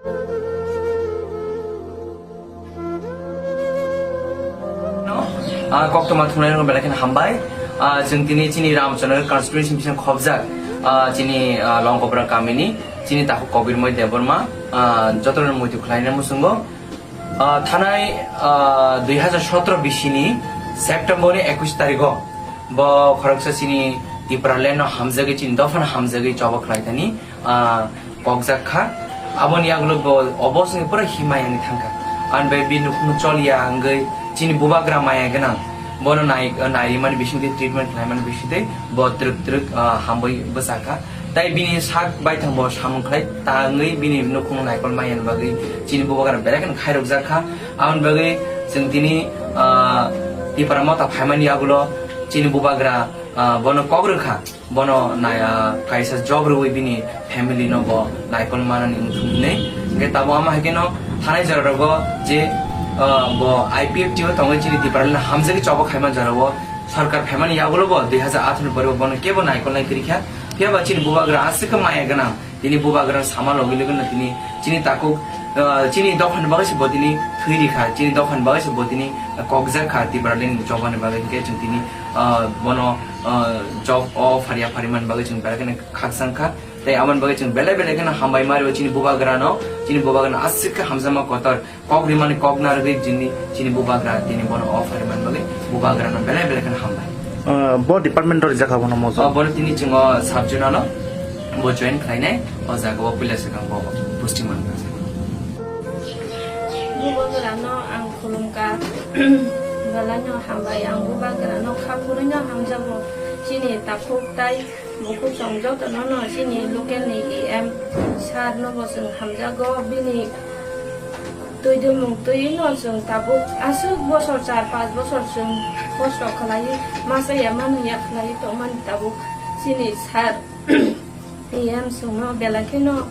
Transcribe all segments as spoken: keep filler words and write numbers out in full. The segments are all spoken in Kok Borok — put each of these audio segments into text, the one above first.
Ah, koktwma thungnai rok belai kheno hambai. Ah, chwng tini chini Ramchandra constituency bising khobjak, ah, chini, ah, Longkopra kamini chini takhuk Kobirmoi Debbarma, ah, jotono muitu khlaina muchungo. Ah, thanai, ah, dui hazar sotro bisini September ni ekush tarigo bo khoroksa chini Tipraland no hamjagwi, chini dophano hamjagwi choba khlai thani, ah, kokjak kha. Aboni yagulo bo obosni pura himai wngwi thangkha. Ani bai bini nukhung choliya wngwi chini bubagra maya gwnang. Bono nai, nairimani bisingtwi, treatment khlaimani bisingtwi bo twrwk twrwk, ah, hambai bwchakha. Tai bini sak baithang bo samung khlai tangwi bini nukhung naikol maya ni bagwi chini bubagra belai kheno khairokjak kha. Aboni bagwi chwng tini, ah, Tipra Motha phaimani yagulo chini bubagra, ah, bono kok rwkha. Bono nai, ah, kaisa job rwui bini family no bo naikol manani wngthung hinwi. Hwnkhe tabuk ama hai kheno thanai jora rogo je, ah, bo I P F T o tongwi chini Tipraland no hamjagwi choba khaima jora o sorkar phaimani yagulo bo dui hazar atharo ni pore bo bono kebo naikol nai kwrwi kha. Phiya ba chini bubagra aswk khe maya gwnang. Tini bubagra sama logi logi no tini chini takhuk, ah, chini dophani bagwi se bo tini thwi rikha, chini dophani bagwi se bo tini kokjak kha Tipraland ni choba ni bagwi. Hwnkhe chwng tini, ah, bono, ah, job o pharia phariman bagwi chwng belai kheno khakchang kha. Tei aboni bagwi chwng belai belai kheno hambai ma rio chini bubagra no, chini bubagra no aswk khe hamjakma kotor kok rimani kok narwgwi chini, chini bubagra tini bono offer man bagwi bubagra no belai belai kheno hambai. Ah, bo department o rijak abono mojo? Ah, bono tini chwng o sub zonal o bo join khlainai, o jaga o puila swkang bo posting man. Bubagra no ang khulumkha, belai no hambai, ang bubagra no kha phurui no hamjago, chini takhuk tai bukhuk chwng joto no no chini local ni E M sir no bo chwng hamjago, bini twi dulmung twi no chwng tabuk aswk bosor char panch bosor chwng kosto khlaiwi masa ya manu ya khlaiwi tongmani tabuk chini sir E M chwngno belai kheno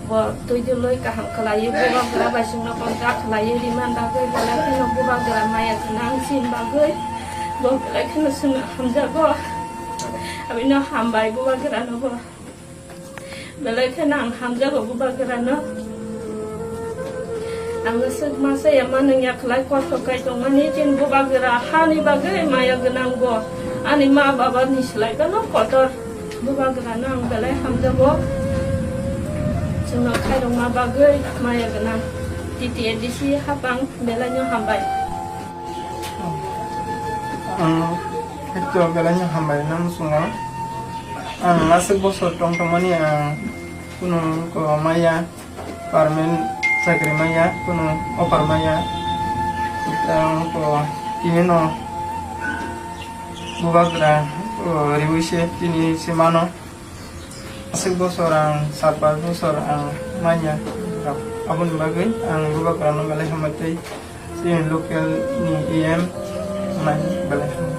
bo twi dulwi kaham khlaiwi bubagra bai chwngno contact khlaiwi rimani bagwi belai kheno bubagra maya gwnang chini bagwi bo belai kheno chwngno hamjago. Abino hambai bubagra no bo. Belai kheno ang hamjago bubagra no. Ang swk masa ya manung ya khlai kosto kai tongmani chini bubagra hani bagwi maya gwnang bo. Ani ma baba ni slai no kotor bubagra no ang belai hamjago. Chwngno khairokma bagwi maya gwnang T T A D C hapang belai no hambai. Ang hekto belai no hambai no muchungo. Ang aswk bosor tong tongmani ang kunu ko maya, permanent chakri maya, kunu offer maya. Ang ko tini no bubagra, o, riwi se tini se mano. Aswk bosor ang, sat pas bosor ang manya. Aboni bagwi ang bubagra no belai hambai tei chini local ni E M nai belai hambai.